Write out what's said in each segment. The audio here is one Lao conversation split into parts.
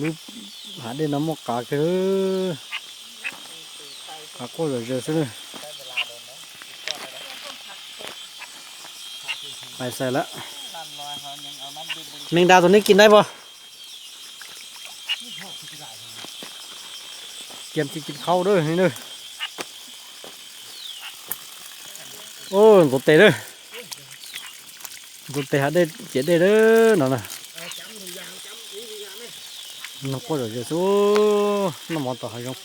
ລູກຫາໄດ້ນຳໝອກກາເດີ ກາໂກເດີເດີຊະເດີ ໄປໃສລະ ແມງດາຕົວນີ້ກິນໄດ້ບໍ່? ກຽມຊິກິນເຂົ້າເດີນີ້ເດີ ໂອ້ ຕົວເຕເດີ ຕົວເຕຫາໄດ້ເຈັດໄດ້ເດີນັ້ນນະ ນ້ຳກ້ອຍເດີ ໂອ້ ນ້ຳມັນຕໍ່ຫາຍົງ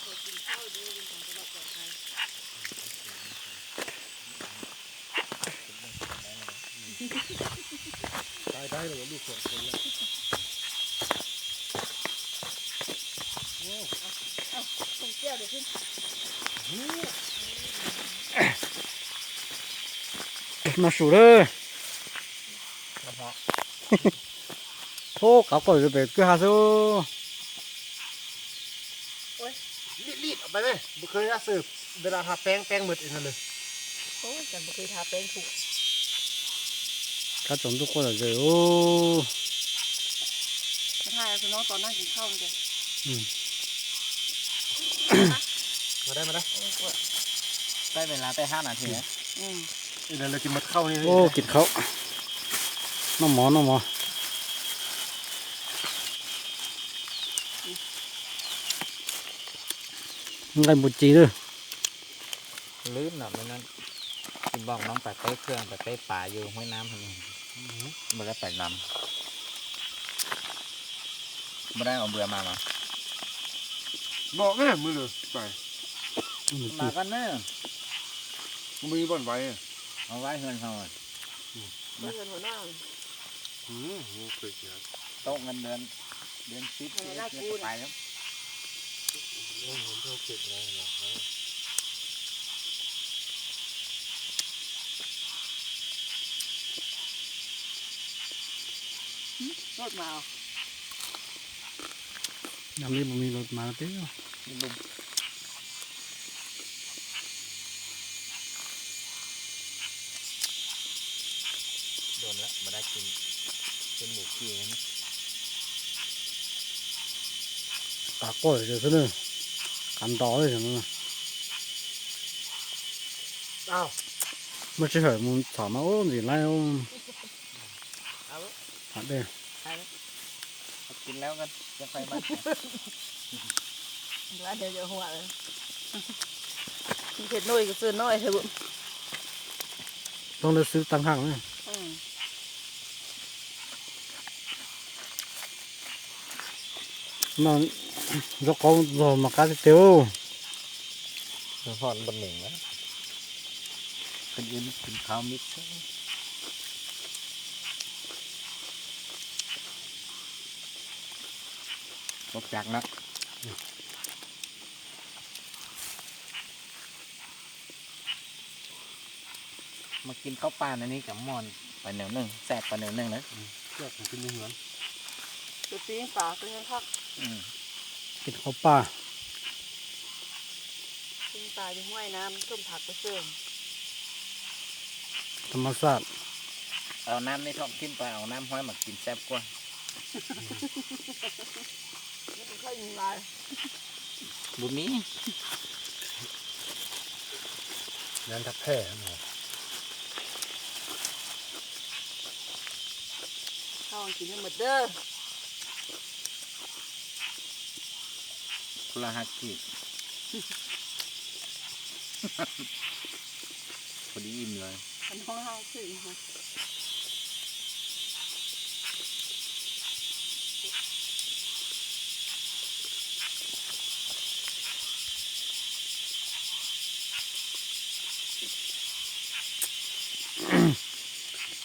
ຕາຍໄດ້ແລ້ວ ລູກສອງຄົນແລ້ວ ໂອ້ ເອົາ ເອົາ ເອົາ ເອົາ ມາສູ່ເດີ ໂທ ເຂົາກໍຈະໄປຄືຫາຊູ ໂອ້ຍ ລີດໆ ອອກໄປເວີຍ ບໍ່ເຄີຍຫາເສີບ ເວລາທາແປ້ງ ແປ້ງໝົດອັນນັ້ນເລີຍ ໂອ້ຍ ຈັນບໍ່ເຄີຍທາແປ້ງທຸກ ກະຈົນທຸກຄົນລະເດີ ໂອ້ ມາຖ່າຍເອົາຊະເນາະ ຕອນນັ່ງກິນເຂົ້ານີ້ ອືມ ມາໄດ້ ມາໄດ້ ໂອ້ຍ ໄດ້ເວລາແຕ່ຫ້ານາທີ ອືມ ອີກແລ້ວ ເລີຍກິນໝົດເຂົ້ານີ້ ໂອ້ ກິນເຂົ້າ ນ້ອງໝໍ ນ້ອງໝໍ ໄດ້ບຸດຈີເດີ ລືມເນາະ ມື້ນັ້ນຊິບອກນ້ອງໄປເປ້ເຄື່ອງ ໄປເປ້ປາຢູ່ຫ້ວຍນ້ຳຫັ້ນ ອືມ ບໍ່ໄດ້ໄປນຳ ບໍ່ໄດ້ເອົາເບືອມາເນາະ ບອກແນ່ມື້ເດີໄປ ອືມ ມາກັນເດີ ບໍ່ມີບ່ອນໄວ້ ເອົາໄວ້ເຮືອນເຮົາ ອືມ ເຮືອນຫົວໜ້າ ອືມ ໂອເຄ ໂຕະເງິນເດືອນ ເດືອນສິບ ເດືອນເຈັດ ໄປແລ້ວ ລົດມາ ຍາມນີ້ບໍ່ມີລົດມາຕິ ໂດນລະ ບໍ່ໄດ້ກິນ ກິນໝູກີ່ ຕາກ້ອຍເດີຊະເນີ ກັນດອເລີຍຊັ້ນນະ ອ້າວ ມັນຊິເຫີຍມັນຖາມມາ ໂອ້ ມັນຊິໄລ່ ໂອ້ ເອົາ ຫາເດີ ໄປເລີຍ ກິນແລ້ວກັນ ຈະໄປບ້ານ ວ່າດຽວຈະຫົວເລີຍ ເຮັດໜ້ອຍກໍຊື້ໜ້ອຍເທື່ອ ຕ້ອງໄດ້ຊື້ຕ່າງຫາກນະ ອືມ ນອນ ເຈົ້າຂອງບໍ່ມາກາດເຕີ ຮ້ອນບໍ່ເໜັງແລ້ວ ຄົນອື່ນກິນເຂົ້າມິດ ບໍ່ຈັກນະ ມາກິນເຂົ້າປ່າແນວນີ້ກະມ່ວນໄປແນວໜຶ່ງ ແຊບໄປແນວໜຶ່ງເລີຍ ອືມ ແຊບ ກິນຢູ່ເຮືອນ ໄປປີ້ງປາ ຄືແຮງຄັກ ອືມ ກິນເຂົ້າປ່າ ປີ້ງປາຢູ່ຫ້ວຍນ້ຳ ຕົ້ມຜັກໄປເສີມ ທຳມະຊາດ ເອົານ້ຳໃນທ້ອງຖິ່ນໄປ ເອົານ້ຳຫ້ວຍມາກິນແຊບກວ່າ ມັນເປັນໄຂ້ຍຸງລາຍ ບໍ່ມີ ຢ້ານຖ້າແຜ່ຫັ້ນນະ ເຮົາກິນໃຫ້ໝົດເດີ ຄົນລະຫ້າກີບ ພໍດີອີ່ມເລີຍ ຄັນເຮົາຫ້າກີບ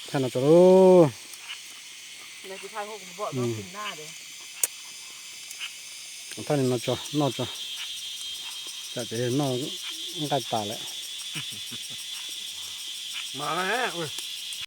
ທ່ານເອົາໂຕໂລ ແມ່ຊິຖ່າຍຮູບບໍ່ ອືມ ເນາະ ຂຶ້ນໜ້າເດ້ ທ່ານນີ້ເນາະ ເນາະ ຈະ ຈະເຫັນເນາະ ໃກ້ຕາແຫຼະ ມາແລ້ວເວີຍ